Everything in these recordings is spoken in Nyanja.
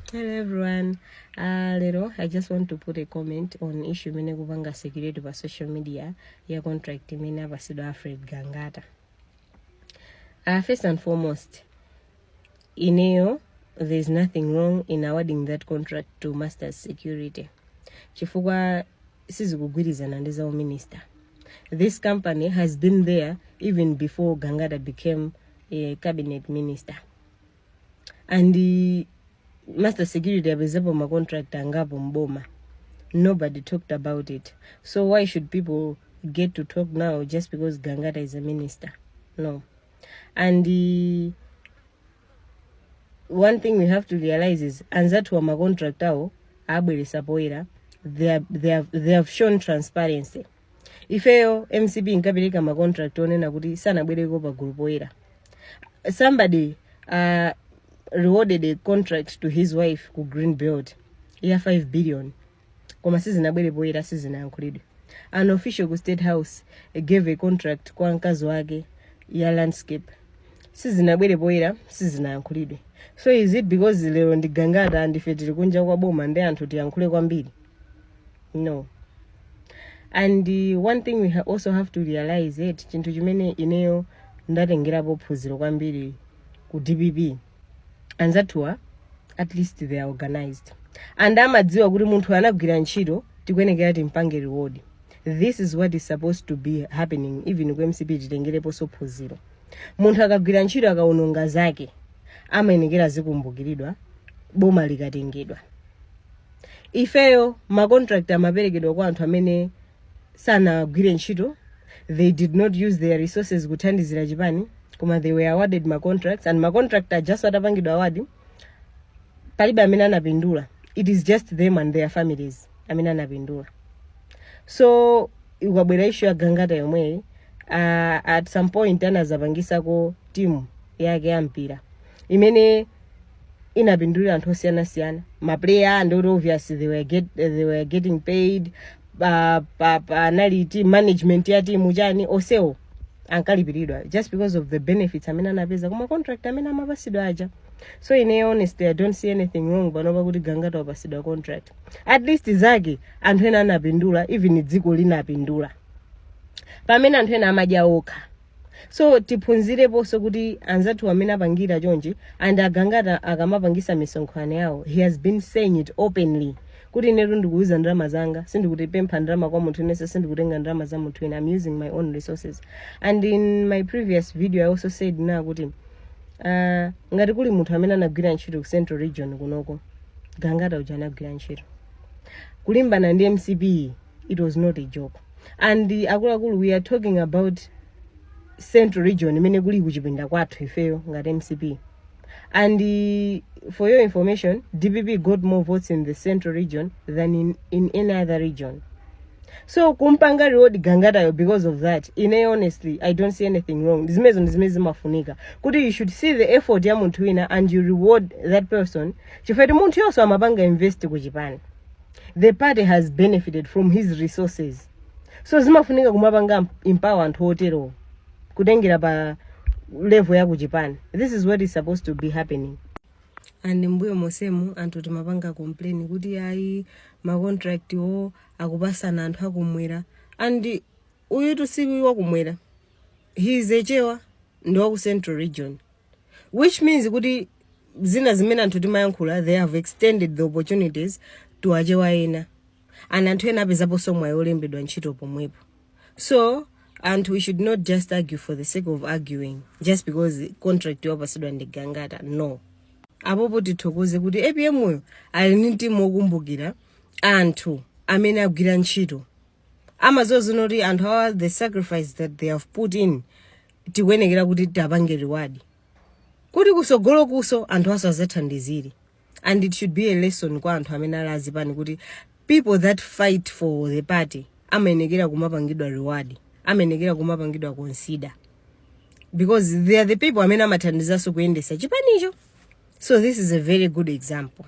Hello everyone. Lero I just want to put a comment on issue imene kupanga circulate pa social media ya contract imene apasidwa Alfred Gangata. First and foremost, ineyo there's nothing wrong in awarding that contract to Masters Security, chifukwa sizikugwirizana ndi za minister. This company has been there even before Gangata became a cabinet minister, and the Master Security apezepo ma contract angapo mboma. Nobody talked about it, so why should people get to talk now just because Gangata is a minister? No. And the one thing we have to realize is anzathu wa ma contract awo abweresa poyera. They have shown transparency. Ifeyo MCP inkapereka ma contract onena kuti sanabwereko pa gulu poyera. Somebody rewarded a contract to his wife ku Green Belt ya 5 billion, koma sizinabwere poyera, sizinayankhulidwe. An official ku State House gave a contract kwa mkazi wake ya landscape, sizinabwere poyera, sizinayankhulidwe. So is it because lero ndi Gangata, ndife tili kunja kwa boma, ndi anthu tiyankhule kwambiri? No. And one thing we also have to realize it, chinthu chimene ineyo ndatengerapo phunziro kwambiri ku DPP, anzathuwa at least they are organized and amadziwa kuti munthu anagwira ntchito, tikuyenekera timpange reward. This is what is supposed to be happening even ku MCP. Titengereponso phunziro: munthu akagwira ntchito, akaononga zake, amayenekera zikumbukiridwa boma likatengedwa. Ifeyo ma contract amaperekedwa kwa anthu amene sanagwire ntchito. They did not use their resources kuthandizira chipani, koma they were awarded ma contracts, and ma contract ajaso atapangidwa award, palibe amene anapindula. It is just them and their families amene anapindula. So ikabwera issue ya Gangata yomweyi, at some point anazapangisako timu yake ya mpira imene inapindulira anthu osiyanasiyana, ma player, and obviously they were getting paid. Panali team management ya timu, chani, onsewo ankalipiridwa just because of the benefits amene anapeza kuma contract amene amapasidwa aja. So ine honestly, I don't see anything wrong panopa kuti Gangata wapasidwa contract. At least zake anthu ena anapindula, even dziko linapindula, pamene anthu ena amadya okha. So tiphunzireponso kuti anzathu amene apangira chonchi, and aGangata akamapangisa misonkhano yawo, he has been saying it openly kuti inetu ndikuuza ndalama zanga, sindikutipempha ndalama kwa munthu inense, sindikutenga ndalama za munthu ine, I'm using my own resources. And in my previous video I also said na kuti ngati kuli munthu amene anagwira ntchito ku Central Region kunoko, Gangata uja anagwira ntchito kulimbana ndi MCP. It was not a joke. And akuluakulu, we are talking about Central Region imene kuli kuchipinda kwathu ifeyo ngati MCP. And for your information, DPP got more votes in the Central Region than in any other region. So kumpanga reward Gangatayo because of that, ine honestly I don't see anything wrong. Zimenezo ndi zimene zimafunika, kuti you should see the effort ya munthu wina and you reward that person, chifukwa munthu yonso amapanga invest kuchipani. The party has benefited from his resources. So zimafunika kumapanga empower anthu otero kutengera pa level ya kuchipani. This is what is supposed to be happening. And mbuyo mosemu anthu timapanga complain kuti ayi, ma contract wo akupasana anthu akumwera, and uyutu si wakumwera, he is a Chewa, ndi waku Central Region, which means kuti zina zimene anthu timayankhula, they have extended the opportunities to Achewa ena, and anthu ena apezaponso mwayi olembedwa ntchito pomwepo. So anthu, we should not just argue for the sake of arguing just because contract yopasidwa ndi Gangata. No. Apopo tithokoze kuti APM uyo ali ndi mtima wokumbukira anthu amene agwira ntchito, amazozi kuti anthu awa, the sacrifice that they have put in, tikuyenekera kuti tiapange reward kuti kusogolo kuso anthu aso azathandizire. And it should be a lesson kwa anthu amene ali azipani kuti people that fight for the party amayenekera kumapangidwa reward, amayenekera kumapangidwa consider, because they are the people amene amathandizanso kuyendesa chipanicho. So this is a very good example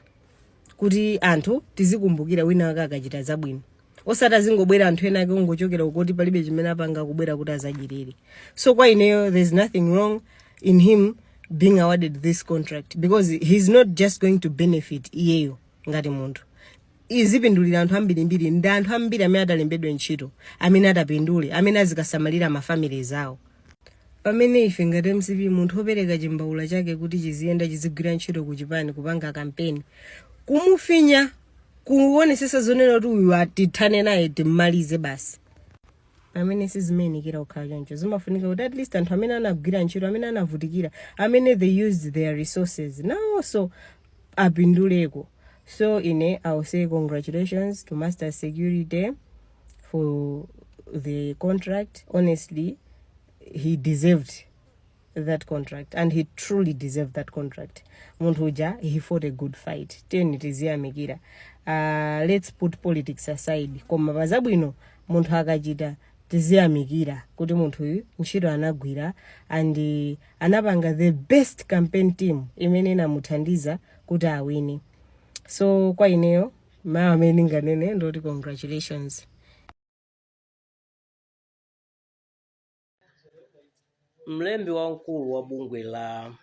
kuti anthu tizikumbukira wina wake akachita zabwino, osati azingobwera anthu ena ake ungochokera ukoti palibe chimene apanga, kubwera kuti azadyerere. So kwa ineyo, there's nothing wrong in him. being awarded this contract, because he's not just going to benefit iyeyo ngati munthu, izipindulira anthu ambirimbiri. Ndi anthu ambiri amene atalembedwe ntchito, amene atapindule, amene azikasamalira mafamilies awo, pamene ife ngati MCP, munthu wopereka chimbaula chake kuti chiziyenda, chizigwira ntchito kuchipani, kupanga kampeni, kumufinya, kuonesesa zonena kuti uyu atithane naye, timmalize basi, pamene sizimayenekera kukhala choncho. Zimafunika kuti at least anthu amene anagwira ntchito, amene anavutikira, amene they used their resources, nawonso apinduleko. So ine I will say congratulations to Master Security for the contract. Honestly, he deserved that contract and he truly deserved that contract. Munthu uja, he fought a good fight. Tiyeni tiziyamikira. Let's put politics aside, koma pazabwino munthu akachita tiziyamikira kuti munthu uyu ntchito anagwira and anapanga the best campaign team imene inamuthandiza kuti awine. So kwa ineyo, mawu amene ndinganene ndoti congratulations. Mlembi wamkulu wa bungwe la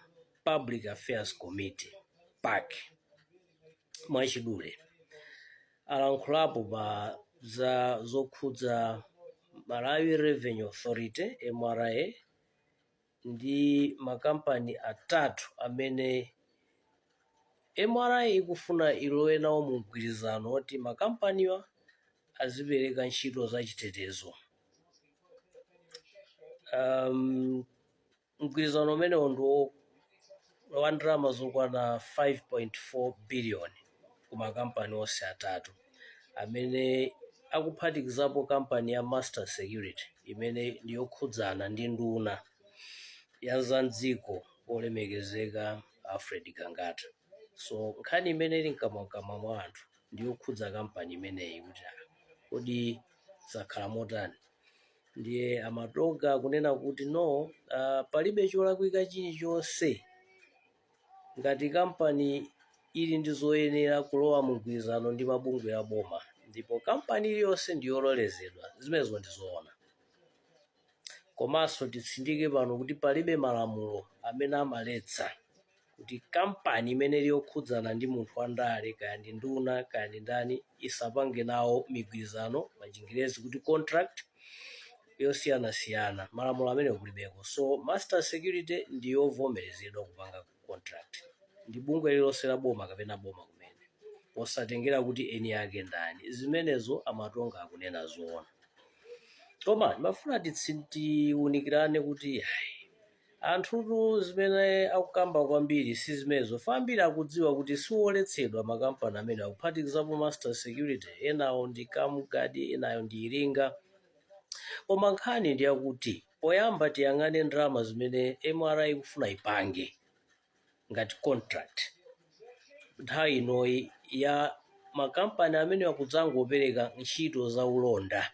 Public Affairs Committee, PAC mwachidule, alankhulapo pa za zokhudza Malawi Revenue Authority, MRA, ndi makampani atatu amene MRA ikufuna ilowe nawo mu mgwirizano woti makampaniwa azipereka ntchito za chitetezo. Mgwirizano umenewo ndi wa ndalama zokwana 5.4 billion ku makampani onse atatu amene akuphatikizapo kampani ya Master Security imene ndi yokhudzana ndi nduna ya za mdziko olemekezeka Alfred Gangata. So nkhani imene ili mkamwamkamwa mwa anthu ndi yokhudza kampani imeneyi kuti kodi zakhala motani? Ndiye a Matonga akunena kuti no, palibe cholakwika chilichonse ngati kampani ili ndi zoyenera kulowa mu mgwirizano ndi mabungwe a boma ndipo kampani iliyonse ndi yololezedwa. Zimenezo ndi zoona. Komanso titsindike pano kuti palibe malamulo amene amaletsa kuti kampani imene ili yokhudzana ndi munthu wandale, kaya ndi nduna, kaya ndi ndani, isapange nawo migwirizano, pa chingerezi kuti contract, yosiyanasiyana. Malamulo amenewo kulibeko. So Master Security ndi yovomerezedwa kupanga contract ndi bungwe lililonse la boma kapena boma kumene, posatengera kuti eni ake ndani. Zimenezo a Matonga akunena zoona, koma ndimafuna tiwunikirane kuti ayi, anthutu zimene akukamba kwambiri si zimenezo. Ambiri akudziwa kuti siwoletsedwa makampani amene akuphatikizapo Master Security, enawo ndi Kamgadi, enayo ndi Iringa. Koma nkhani ndi yakuti poyamba tiyang'ane ndalama zimene MRA ikufuna ipange ngati contract nthawi inoyi ya makampani amene akudzangopereka ntchito za ulonda,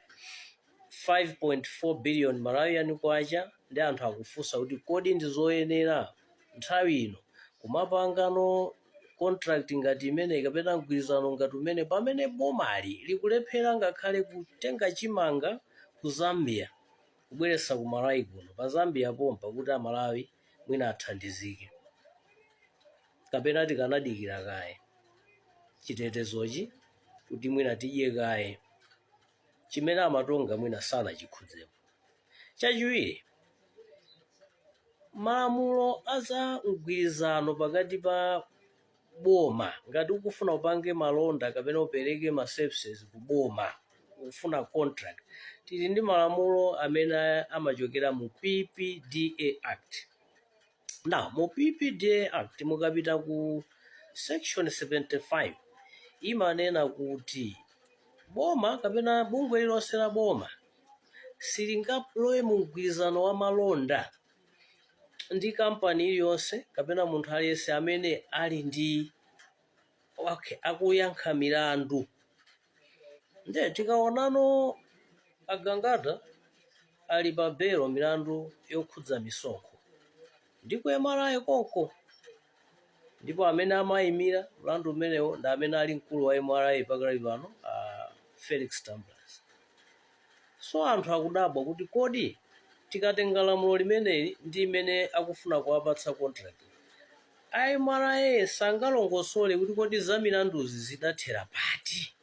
5.4 billion Malawian kwacha. Ndi anthu akufunsa kuti kodi ndi zoyenera nthawi ino kumapangano contract ngati imeneyi kapena mgwirizano ngati umene, pamene bomali likulephera ngakhale kutenga chimanga ku Zambia kubweretsa ku Malawi kuno, pa Zambia pompa, kuti Amalawi mwina athandizike? Kapena tikanadikira kaye chitetezochi kuti mwina tidye kaye, chimene a Matonga mwina sanachikhudzepo? Chachiwiri, malamulo a za mgwirizano pakati pa boma, ngati ukufuna upange malonda kapena upereke ma services ku boma, ukufuna contract, tili ndi malamulo amene amachokera mu PPDA Act. Now, mu PPDA Act mukapita ku section 75, imanena kuti boma kapena bungwe lililonse la boma silingalowe mu mgwirizano wa malonda ndi kampani iliyonse kapena munthu aliyense amene ali ndi, okay, akuyankha milandu. Nde tikaonano a Gangata ali pa belo, milandu yokhudza misonkho ndi ku MRA konko, ndipo amene amayimira mlandu umenewo ndi amene ali mkulu wa MRA pakali pano, Felix Tambulasi. So anthu akudabwa kuti kodi Tikatenga lamulo limeneli ndi imene akufuna kuwapatsa contract, a MRA sangalongosole kuti kodi za milanduzi zidathera pati.